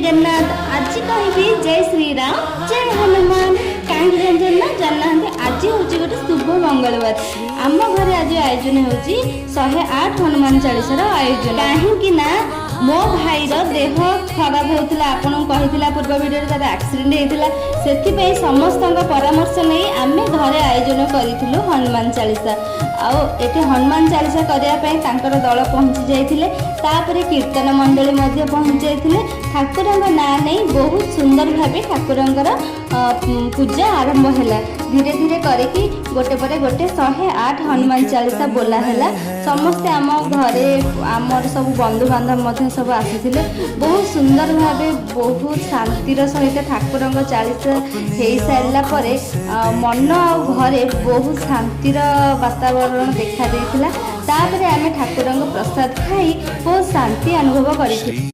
ଜଗନ୍ନାଥ। ଆଜି କହିବି ଜୟ ଶ୍ରୀରାମ, ଜୟ ହନୁମାନ। କାହିଁକି ଜାଣିଛନ୍ତି ନା? ଜାଣିନାହାନ୍ତି? ଆଜି ହେଉଛି ଗୋଟେ ଶୁଭ ମଙ୍ଗଳବାର। ଆମ ଘରେ ଆଜି ଆୟୋଜନ ହେଉଛି 108 ହନୁମାନ ଚାଳିଶାର ଆୟୋଜନ। କାହିଁକି ନା ମୋ ଭାଇର ଦେହ ଖରାପ ହେଉଥିଲା। ଆପଣଙ୍କୁ କହିଥିଲା ପୂର୍ବ ଭିଡ଼ିଓରେ, ତାର ଆକ୍ସିଡେଣ୍ଟ ହେଇଥିଲା। ସେଥିପାଇଁ ସମସ୍ତଙ୍କ ପରାମର୍ଶ ନେଇ ଆମେ ଘରେ ଆୟୋଜନ କରିଥିଲୁ ହନୁମାନ ଚାଳିଶା। ଆଉ ଏଠି ହନୁମାନ ଚାଳିଶା କରିବା ପାଇଁ ତାଙ୍କର ଦଳ ପହଞ୍ଚି ଯାଇଥିଲେ। ତାପରେ କୀର୍ତ୍ତନ ମଣ୍ଡଳୀ ମଧ୍ୟ ପହଞ୍ଚି ଯାଇଥିଲେ। ଠାକୁରଙ୍କ ନାଁ ନେଇ ବହୁତ ସୁନ୍ଦର ଭାବେ ଠାକୁରଙ୍କର ପୂଜା ଆରମ୍ଭ ହେଲା। ଧୀରେ ଧୀରେ କରିକି ଗୋଟେ ପରେ ଗୋଟେ 108 ହନୁମାନ ଚାଳିଶା ବୋଲା ହେଲା। ସମସ୍ତେ ଆମ ଘରେ ଆମର ସବୁ ବନ୍ଧୁବାନ୍ଧବ ମଧ୍ୟ ସବୁ ଆସିଥିଲେ। ବହୁତ ସୁନ୍ଦର ଭାବେ, ବହୁତ ଶାନ୍ତିର ସହିତ ଠାକୁରଙ୍କ ଚାଳିଶା ହେଇସାରିଲା ପରେ ମନ ଆଉ ଘରେ ବହୁତ ଶାନ୍ତିର ବାତାବରଣ ଦେଖା ଦେଇଥିଲା। ତାପରେ ଆମେ ଠାକୁରଙ୍କ ପ୍ରସାଦ ଖାଇ ବହୁତ ଶାନ୍ତି ଅନୁଭବ କରିଥିଲୁ।